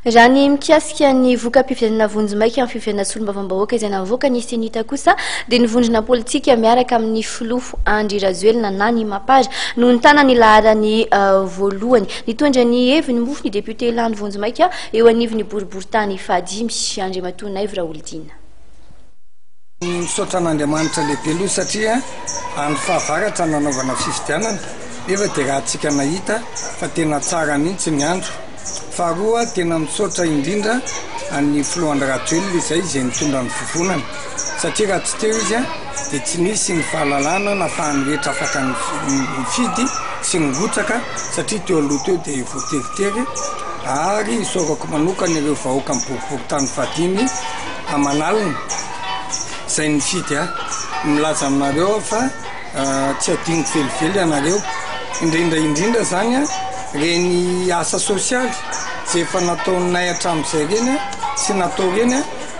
Raha ny mikasika ny voka-pifidianana vonjimaika amin'ny fifidianana solombavambahoaka izay navoaka ny Cenit kosa dia ny vondrona politika miaraka amin'ny filoha Andry Rajoelina na ny Mapar no nitana ny laharany voalohany. Nitondra ny heviny moa ny député lany vonjimaika eo anivon'ny boriborintany fahadimy, Andriamatoa Naivo Raholdina. Misaotra an'Andriamanitra lehibe aloha satria andro fahavaratra nanaovana fifidianana nefa dia raha tsika nahita fa tena tsara mihitsy ny andro. Faharoa, tena misaotra indrindra an'ny Filoha Andry Rajoelina izay izay nitondra ny vovonana satria raha tsy teo izy dia tsy nisy ny fahalalana nafahan'ny rehetra afaka nifidy sy nirotsaka satria teo aloha teo dia voateritery ary isaorako manokana ireo vahoaka boriborintany fahadimy aman'alina izay nifidy ahy. Milaza aminareo aho fa tsy adinoko velively ianareo, indrindra indrindra izany Ireny asa sosialy izay efa nataonay hatramin'izay ireny sy natao ireny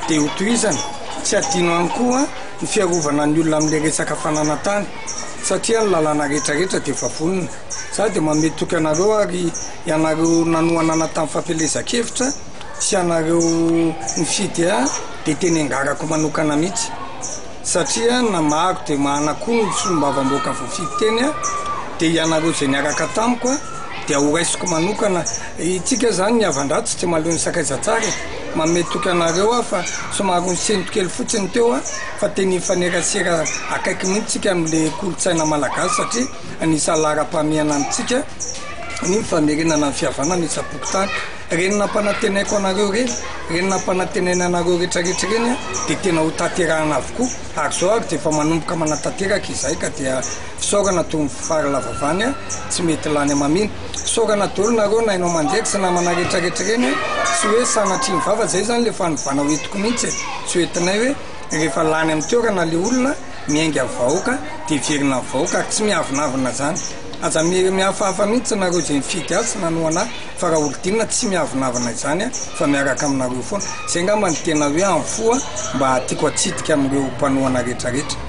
dia hotohizana. Tsy adino ihany koa ny fiarovana ny olona amin'ilay resaka fananan-tany satria ny lalàna rehetra rehetra dia efa vonona. Za dia manome toky anareo ary ianareo nanohana anah tamin'ny fampielezan-kevitra sy ianareo nifidy ahy dia tena engarako manokana mihitsy. Satria na maro dia mahana koa ny solombavambahoaka voafidy teny dia ianareo izay niaraka tamiko dia ho raisiko manokana. Itsika izany ny havan-dratsy tsy mahaleo ny sakaiza tsara e. Manome toky anareo aho fa somary nisento kely fotsiny teo fa tena hifanerasera akaiky mihitsy tsika amin'ilay kolontsaina malagasy satria anisan'ny laharam-pahamehana amintsika ny famerenana ny fihavanana isam-pokontany. Ireny nampanantenaiko anareo ireny, ireny nampanantenaina anareo rehetrarehetra ireny dia tena ho tanterahana avokoa, ary izao ary dia efa manomboka manatanteraka izahay ka dia fisaorana toy ny fary lavavany tsy mety lany amamiana. Fisaorana daholo nareo na haino aman-jery sy namana rehetrarehetra ireny, tsy hoe sanatria ny vava, izay izany ilay fanovana ho entiko mihitsy e, tsy ho entinay hoe rehefa lany amin'ny toerana ilay olona, miainga ny vahoaka dia hiverina ny vahoaka ary tsy miavonavona izany. Aza mihafahafa mihitsy nareo izay nifidy ahy sy nanohana ahy fa raha olodinina tsy miavonavona izany fa miaraka aminareo foana. Izay angamba no tena hoe amin'ny fo mba tiako hatsidika amin'ireo mpanohana rehetra rehetra.